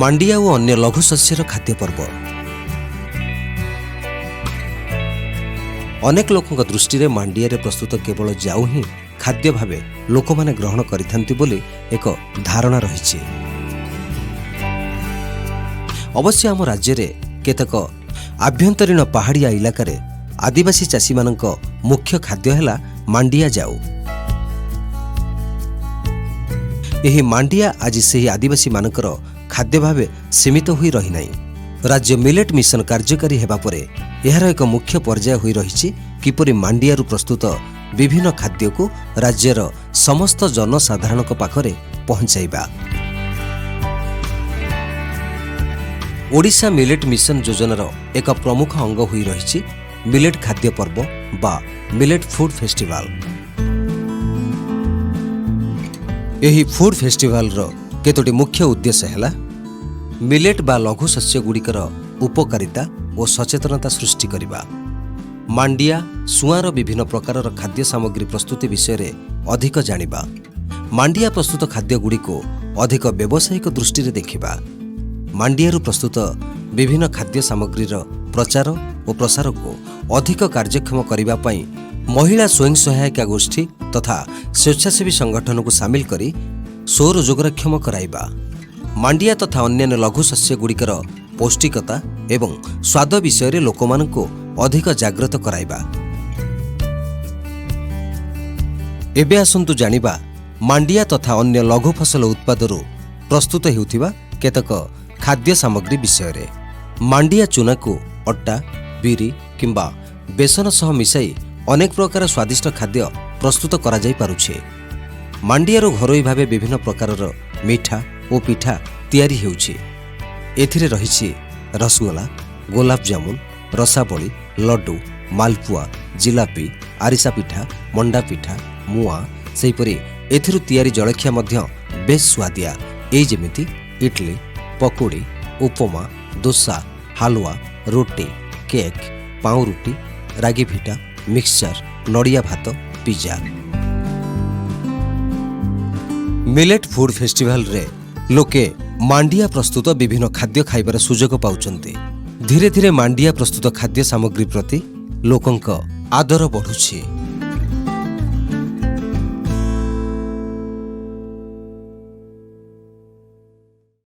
ମାଣ୍ଡିଆ ଓ ଅନ୍ୟ ଲଘୁ ଶସ୍ୟର ଖାଦ୍ୟ ପର୍ବ। ଅନେକ ଲୋକଙ୍କ ଦୃଷ୍ଟିରେ ମାଣ୍ଡିଆରେ ପ୍ରସ୍ତୁତ କେବଳ ଜାଉ ହିଁ ଖାଦ୍ୟ ଭାବେ ଲୋକମାନେ ଗ୍ରହଣ କରିଥାନ୍ତି ବୋଲି ଏକ ଧାରଣା ରହିଛି। ଅବଶ୍ୟ ଆମ ରାଜ୍ୟରେ କେତେକ ଆଭ୍ୟନ୍ତରୀଣ ପାହାଡ଼ିଆ ଇଲାକାରେ ଆଦିବାସୀ ଚାଷୀମାନଙ୍କ ମୁଖ୍ୟ ଖାଦ୍ୟ ହେଲା ମାଣ୍ଡିଆ ଜାଉ। ଏହି ମାଣ୍ଡିଆ ଆଜି ସେହି ଆଦିବାସୀମାନଙ୍କର ଖାଦ୍ୟ ଭାବେ ସୀମିତ ହୋଇ ରହିନାହିଁ। ରାଜ୍ୟ ମିଲେଟ୍ ମିଶନ କାର୍ଯ୍ୟକାରୀ ହେବା ପରେ ଏହାର ଏକ ମୁଖ୍ୟ ପର୍ଯ୍ୟାୟ ହୋଇ ରହିଛି କିପରି ମାଣ୍ଡିଆରୁ ପ୍ରସ୍ତୁତ ବିଭିନ୍ନ ଖାଦ୍ୟକୁ ରାଜ୍ୟର ସମସ୍ତ ଜନସାଧାରଣଙ୍କ ପାଖରେ ପହଞ୍ଚାଇବା। ଓଡ଼ିଶା ମିଲେଟ୍ ମିଶନ ଯୋଜନାର ଏକ ପ୍ରମୁଖ ଅଙ୍ଗ ହୋଇ ରହିଛି ମିଲେଟ୍ ଖାଦ୍ୟ ପର୍ବ ବା ମିଲେଟ୍ ଫୁଡ୍ ଫେଷ୍ଟିଭାଲ। ଏହି ଫୁଡ୍ ଫେଷ୍ଟିଭାଲର କେତୋଟି ମୁଖ୍ୟ ଉଦ୍ଦେଶ୍ୟ ହେଲା ମିଲେଟ୍ ବା ଲଘୁ ଶସ୍ୟଗୁଡ଼ିକର ଉପକାରିତା ଓ ସଚେତନତା ସୃଷ୍ଟି କରିବା, ମାଣ୍ଡିଆ ସୁଆଁର ବିଭିନ୍ନ ପ୍ରକାରର ଖାଦ୍ୟ ସାମଗ୍ରୀ ପ୍ରସ୍ତୁତି ବିଷୟରେ ଅଧିକ ଜାଣିବା, ମାଣ୍ଡିଆ ପ୍ରସ୍ତୁତ ଖାଦ୍ୟଗୁଡ଼ିକୁ ଅଧିକ ବ୍ୟବସାୟିକ ଦୃଷ୍ଟିରେ ଦେଖିବା, ମାଣ୍ଡିଆରୁ ପ୍ରସ୍ତୁତ ବିଭିନ୍ନ ଖାଦ୍ୟ ସାମଗ୍ରୀର ପ୍ରଚାର ଓ ପ୍ରସାରକୁ ଅଧିକ କାର୍ଯ୍ୟକ୍ଷମ କରିବା ପାଇଁ ମହିଳା ସ୍ୱୟଂ ସହାୟିକା ଗୋଷ୍ଠୀ ତଥା ସ୍ୱେଚ୍ଛାସେବୀ ସଂଗଠନକୁ ସାମିଲ କରି ସ୍ୱରୋଜଗାରକ୍ଷମ କରାଇବା, ମାଣ୍ଡିଆ ତଥା ଅନ୍ୟାନ୍ୟ ଲଘୁ ଶସ୍ୟଗୁଡ଼ିକର ପୌଷ୍ଟିକତା ଏବଂ ସ୍ୱାଦ ବିଷୟରେ ଲୋକମାନଙ୍କୁ ଅଧିକ ଜାଗ୍ରତ କରାଇବା। ଏବେ ଆସନ୍ତୁ ଜାଣିବା ମାଣ୍ଡିଆ ତଥା ଅନ୍ୟ ଲଘୁ ଫସଲ ଉତ୍ପାଦରୁ ପ୍ରସ୍ତୁତ ହେଉଥିବା କେତେକ ଖାଦ୍ୟ ସାମଗ୍ରୀ ବିଷୟରେ। ମାଣ୍ଡିଆ ଚୁନାକୁ ଅଟା, ବିରି କିମ୍ବା ବେସନ ସହ ମିଶାଇ ଅନେକ ପ୍ରକାର ସ୍ୱାଦିଷ୍ଟ ଖାଦ୍ୟ ପ୍ରସ୍ତୁତ କରାଯାଇପାରୁଛି। ମାଣ୍ଡିଆରୁ ଘରୋଇ ଭାବେ ବିଭିନ୍ନ ପ୍ରକାରର ମିଠା ଓ ପିଠା ତିଆରି ହେଉଛି। ଏଥିରେ ରହିଛି ରସଗୋଲା, ଗୋଲାପଜାମୁନ, ରସାବଳି, ଲଡୁ, ମାଲପୁଆ, ଜିଲାପି, ଆରିସା ପିଠା, ମଣ୍ଡା ପିଠା, ମୁଆଁ। ସେହିପରି ଏଥିରୁ ତିଆରି ଜଳଖିଆ ମଧ୍ୟ ବେଶ୍ ସୁଆଦିଆ, ଏଇ ଯେମିତି ଇଡଲି, ପକୋଡ଼ି, ଉପମା, ଦୋସା, ହାଲୁଆ, ରୁଟି, କେକ୍, ପାଉଁରୁଟି, ରାଗି ଭିଟା, ମିକ୍ସଚର, ନଡ଼ିଆ ଭାତ, ପିଜା। ମିଲେଟ୍ ଫୁଡ୍ ଫେଷ୍ଟିଭାଲରେ ଲୋକେ ମାଣ୍ଡିଆ ପ୍ରସ୍ତୁତ ବିଭିନ୍ନ ଖାଦ୍ୟ ଖାଇବାର ସୁଯୋଗ ପାଉଛନ୍ତି। ଧୀରେ ଧୀରେ ମାଣ୍ଡିଆ ପ୍ରସ୍ତୁତ ଖାଦ୍ୟ ସାମଗ୍ରୀ ପ୍ରତି ଲୋକଙ୍କ ଆଦର ବଢ଼ୁଛି।